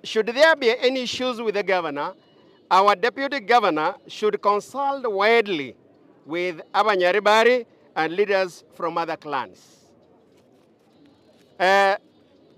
should there be any issues with the governor, our deputy governor should consult widely with Abanyaribari and leaders from other clans. Uh,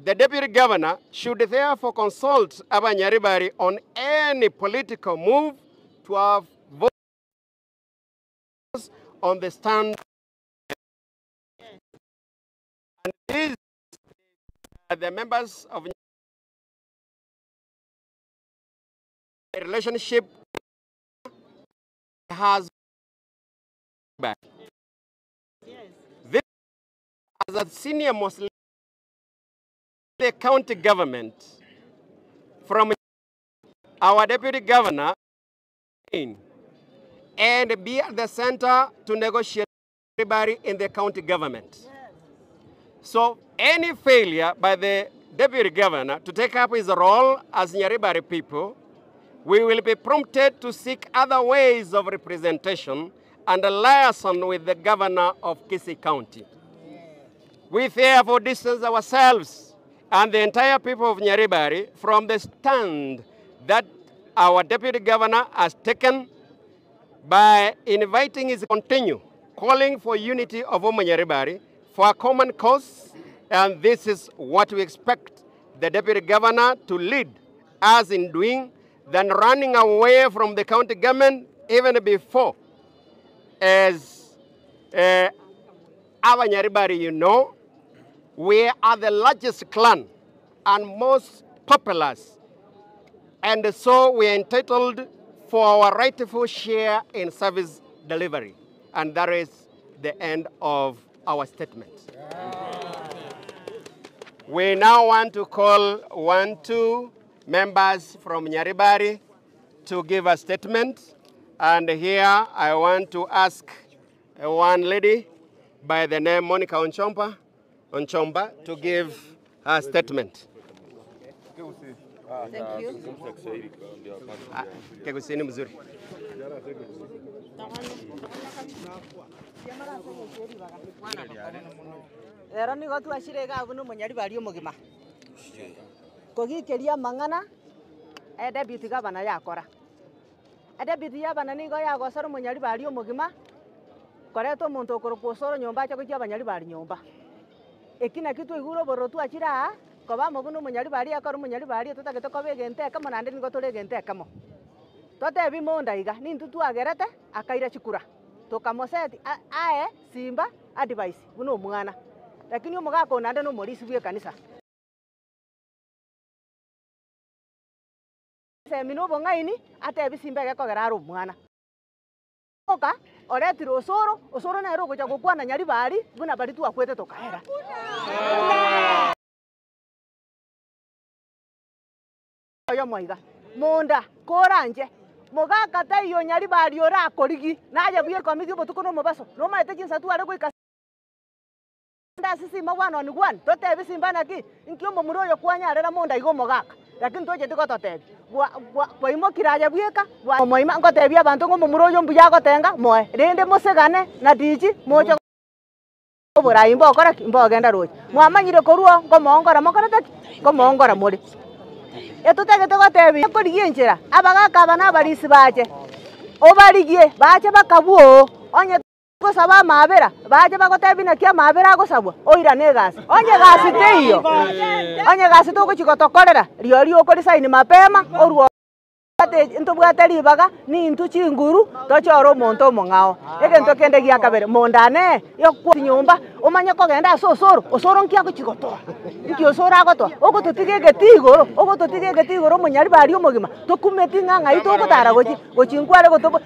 the deputy governor should therefore consult Abanyaribari on any political move to have votes on the stand. And these are the members of relationship has this as a senior most the county government from our deputy governor and be at the center to negotiate everybody in the county government. So any failure by the deputy governor to take up his role as Nyaribari people, we will be prompted to seek other ways of representation and a liaison with the governor of Kisii County. We therefore distance ourselves and the entire people of Nyaribari from the stand that our deputy governor has taken by inviting his continue calling for unity of Nyaribari for a common cause, and this is what we expect the deputy governor to lead us in doing than running away from the county government even before. As our Nyaribari, you know, we are the largest clan and most populous, and so we are entitled for our rightful share in service delivery. And that is the end of our statement. We now want to call 1, 2 members from Nyaribari to give a statement. And here I want to ask one lady by the name Monica Onchomba, Onchomba to give her statement. Thank you. Ah, Kegusii ni mzuri. Rero nigo twachire iga abwo na omonyaribari omogima, kogikeria amang'ana e deputy governor yakora. E deputy governor nigo yagosera omonyaribari omogima, koreta omonto okorokwa osoro nyomba ache gochia abanyaribari nyomba. Eki naki twaigure obororo twachire aa, koba amo buna omonyaribari ekero omonyaribari totagete koba egento ekemo naende nigo tore egento ekemo. Totebi monda iga, nintwe twagerete akaira chikura, tokamoseti ae simba advice buna omwana, lakini omogaka oyo naende na omorisia bwa ekanisa. Esemi na obong'aini, atebi simba egekogera are omwana. Oka oretire osoro, osoro nere ogocha gokwana nyaribari buna bari twakwete tokaera. Oyomo iga, monda koranche, mogaka taiyo nyaribari orakorigi, naye buya ekomiti obotuko na omobaso, nomaete chinsa tware goika ase simba one on one, totebi simba naki, nki omomura oyo kwanyarera monda iga omogaka, lakini tocheti gototebi, gwaimokire aye bweka, omoima ngotebia abanto ng'a omomura oyo mbuya agotenga moe, rende mosegane na tichi moche oborai mbokora ki, mbogenda roche. Mwamanyire korwa oo, nkomoongora mokorete ki, nkomoongora more. Etotagete gotebi korigia enchera, abagaka aba na abarisi bache, obarigie bache bakabua oo, onye gosaba amabera, bache bagotebi naki amabera agosabwa, oirane egasi. Onye egasi teiyo, onye egasi togochi gotokorera, rirorio okorisaini mapema, orwo ntobwate ribaga, nintwe chinguru, tochore omonto omong'ao. Egento kende gia kabere, mondane, nyomba, omanye kogenda ase osoro, osoro nki agochi gotoa, nki osoro agotoa, ogototiga egeti igoro, ogototiga egeti igoro omonyaribari omogima, tokumeti ng'a ng'ai togotara gochi, gochi nkware gotobo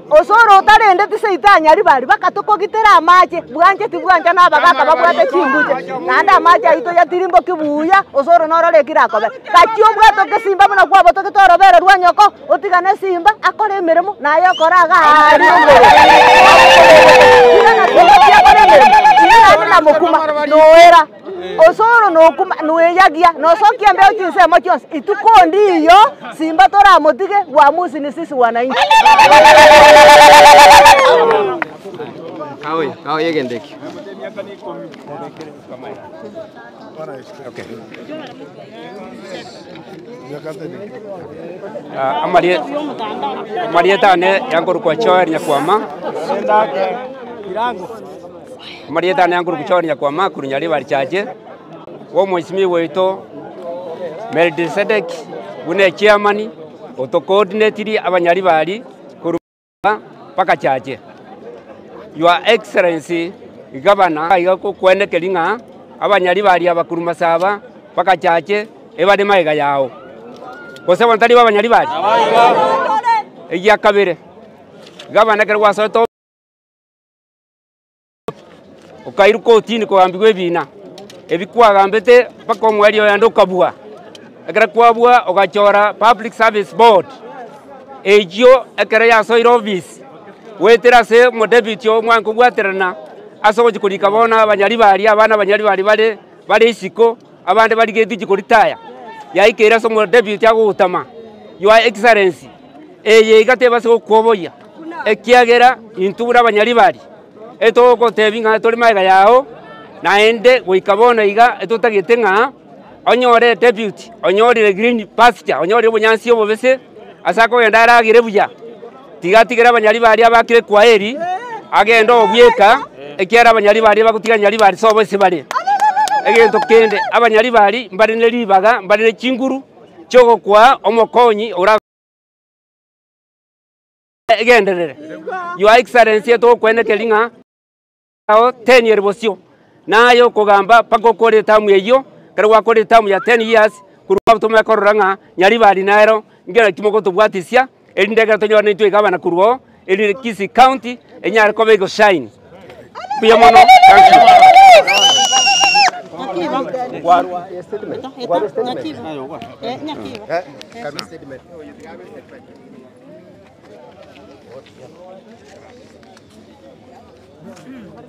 osoro otarendeti seito anyaribari mpaka tokogitera amache, bwancheti bwancha na abagaka babwate chinguche, naende amache aywo toyatirimboki buya, osoro norore ekere akobera. Gachia obwate okesimba buna kwabotogete orobere rwa nyoko, otigane esimba, akore emeremo, naye okore iga aria igoro. Tigana simba pi akore emeremo, inwe naende namokuma, noera, osoro nokuma noeyagia, nosokia embeo chinsemo chionsi, ituko ndiyo, simba toramotige, uamuzi ni sisi wananchi. Kaoyo, kaoyo egento ekio. Okay. Amarieta ane yankorokwa Joel Nyakwama, amarieta ane yankorokwa Joel Nyakwama korwa Nyaribari Church, bwa omwesimigwa oito Melkisedek buna echairman, otocoordinatiri abanyaribari korwa mpaka Chache. Your Excellency Governor iga gokwenekeria ng'a abanyaribari aba korwa Masaba mpaka Chache ebare magega yao. Gose bono tari b'abanyaribari? Egia kabere, gavana ekero gwasoete okairwa kotini kogambigwa ebina, ebi kwagambete mpaka omoerio oyende okabua. Ekero kwabua ogachora Public Service Board, eyio ekero yasoire ofisi, goetera ase omodepute oo mwange kobwaterana ase ogochia korika bono abanyaribari abana abanyaribari bare bare isiko. Abande barigetie chikoritaya, yaikeire ase omodepute agogotama, Your Excellency, eye iga tebase gokwoboyia, ekiagera intwe buna abanyaribari etogotebia ng'a tore magega yao, naende goika bono iga etotagete ng'a onyore deputy, onyorire green pasture, onyorire obonyansi obobese ase akogenda aragere buya, tiga atigere abanyaribari abakire kwaheri, agende obweka, ekiagera abanyaribari bagotiga nyaribari sobo ase bare. Egento kende, abanyaribari mbare ne ribaga, mbare ne chinguru chiogokwaa omokonyi ora egenderere. Your Excellency etogokwenekeria ng'a. Ao teniere bosio, naye okogamba mpaka okore etamu eyio, ekero gwakora etamu ya ten years, korwa abwo tomanye korora ng'a Nyaribari nero nkera ki mogotobwatisia, erinde ekero tonyore naintwe egavana korwa oo, erinde Kisii County enyare koba egoshine. Mbuya mono, thank you.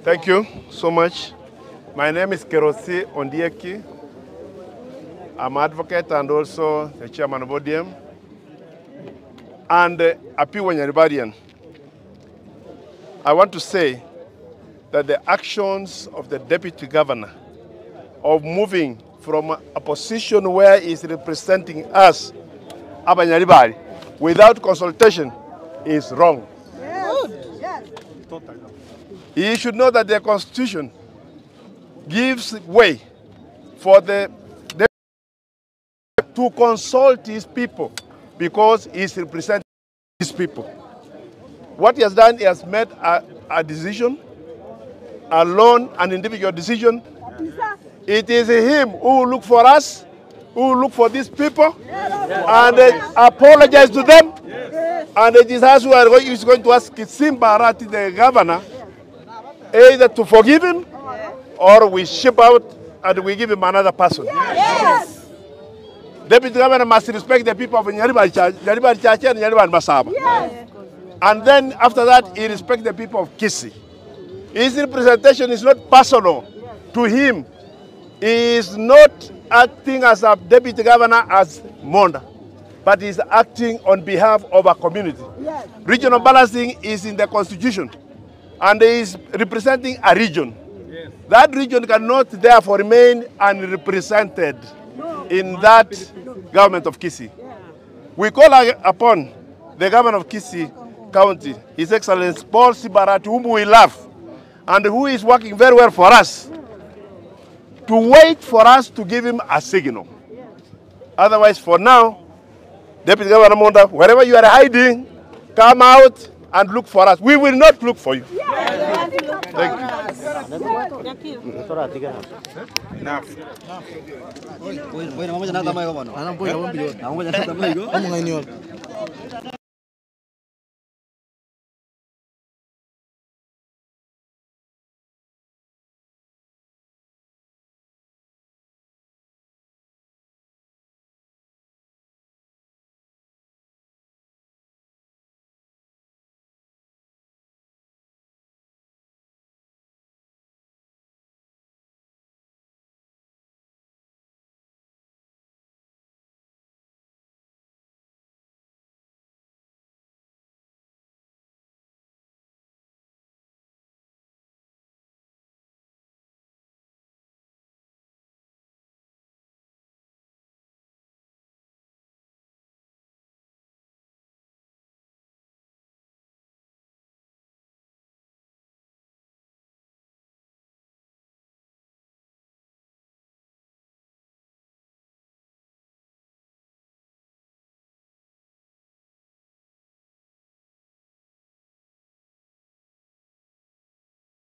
Thank you so much. My name is Kerosi Ondieki. I'm advocate and also the chairman of ODM and a pure Nyaribarian. I want to say that the actions of the deputy governor of moving from a position where he is representing us, Abanyaribari, without consultation is wrong. He should know that the constitution gives way for the to consult his people because he is representing his people. What he has done, he has made a, a decision, alone, an individual decision. It is him who will look for us, who will look for these people, and apologize to them. And it is us who are going, is going to ask Simba Arati, the governor, either to forgive him or we ship out and we give him another person. Yes. Deputy governor must respect the people of Nyaribari Nyaribari Chache and Nyaribari Masaba. Yes. And then after that, he respects the people of Kisii. His representation is not personal to him. He is not acting as a deputy governor as Monda, but he is acting on behalf of a community. Yes. Regional balancing is in the constitution, and he is representing a region. That region cannot therefore remain unrepresented in that government of Kisii. We call upon the governor of Kisii County, His Excellency Paul Simba Arati, whom we love and who is working very well for us, to wait for us to give him a signal. Otherwise, for now, Deputy Governor Monda, wherever you are hiding, come out and look for us. We will not look for you. Thank you.